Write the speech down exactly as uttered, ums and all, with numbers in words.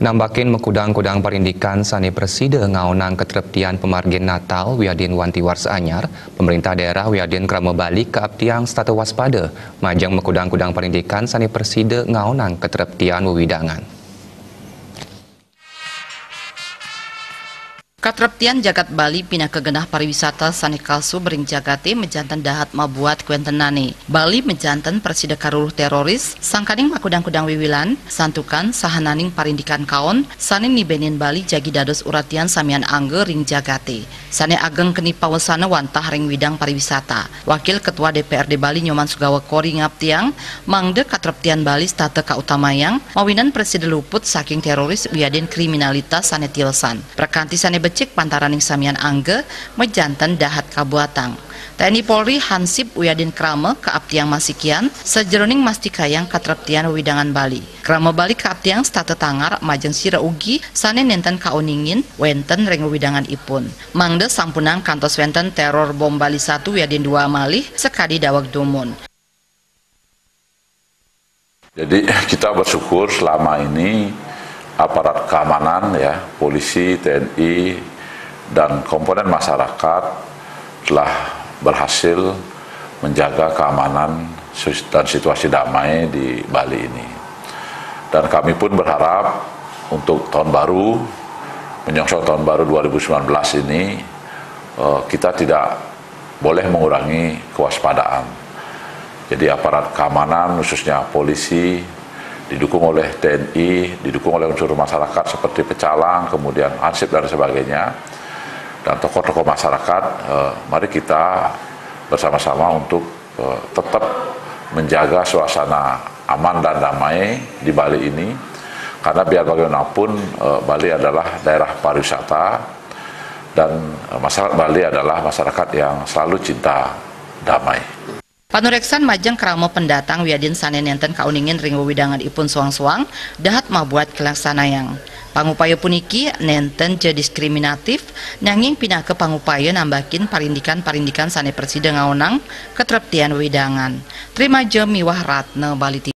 Nambakin makudang-kudang parindikan sané prasida ngaonang katreptian pamargin Natal wiadin wanti warsa anyar, pamaréntah daérah wiadin krama Bali kaaptiang setata waspada, majeng makudang-kudang parindikan sané prasida ngaonang katreptian wewidangan. Katreptian jagat Bali pinaka genah pariwisata sané kasub ring jagaté majanten dahat mabuat kawéntenané. Bali majanten prasida karuruh teroris, sangkaning makudang-kudang wiwilan, santukan, sahananing parindikan kaon, sané nibenin Bali jagi dados uratian samian angga ring jagaté. Sané ageng keni pawesana wantah ring widang pariwisata. Wakil Ketua D P R D Bali Nyoman Sugawa Kori ngaptiang, mangda katreptian Bali setata kautamayang, mawinan prasida luput saking teroris wiadin kriminalitas sané tiosan. Prakanti sané becik pantaraning samian angga, majanten dahat kabuatang. T N I Polri hansip wiadin krama kaaptiang masikian, sajeroning mastikayang katreptian wewidangan Bali. Krama Bali kaaptiang setata tangar majeng sira ugi sané nénten kauningin wénten ring wewidangan ipun. Mangda sampunang kantos wénten teror bom Bali satu wiadin dua malih sakadi daweg dumun. Jadi kita bersyukur selama ini aparat keamanan, ya, polisi, T N I, dan komponen masyarakat telah berhasil menjaga keamanan sus-, dan situasi damai di Bali ini. Dan kami pun berharap untuk tahun baru, menyongsong tahun baru dua ribu sembilan belas ini, eh, kita tidak boleh mengurangi kewaspadaan. Jadi aparat keamanan, khususnya polisi, didukung oleh T N I, didukung oleh unsur masyarakat seperti pecalang, kemudian hansip dan sebagainya, dan tokoh-tokoh masyarakat, eh, mari kita bersama-sama untuk, eh, tetap menjaga suasana aman dan damai di Bali ini, karena biar bagaimanapun, eh, Bali adalah daerah pariwisata dan, eh, masyarakat Bali adalah masyarakat yang selalu cinta damai. Panuréksan majeng krama pendatang wiadin sané nénten kauningin ring wewidangan ipun soang-soang, dahat mabuat kalaksanayang. Pangupaya puniki nénten ja diskriminatif, nanging pinaka pangupaya nambakin parindikan-parindikan sané prasida ngaonang katreptian wewidangan. Trimaja miwah Ratna Bali T V.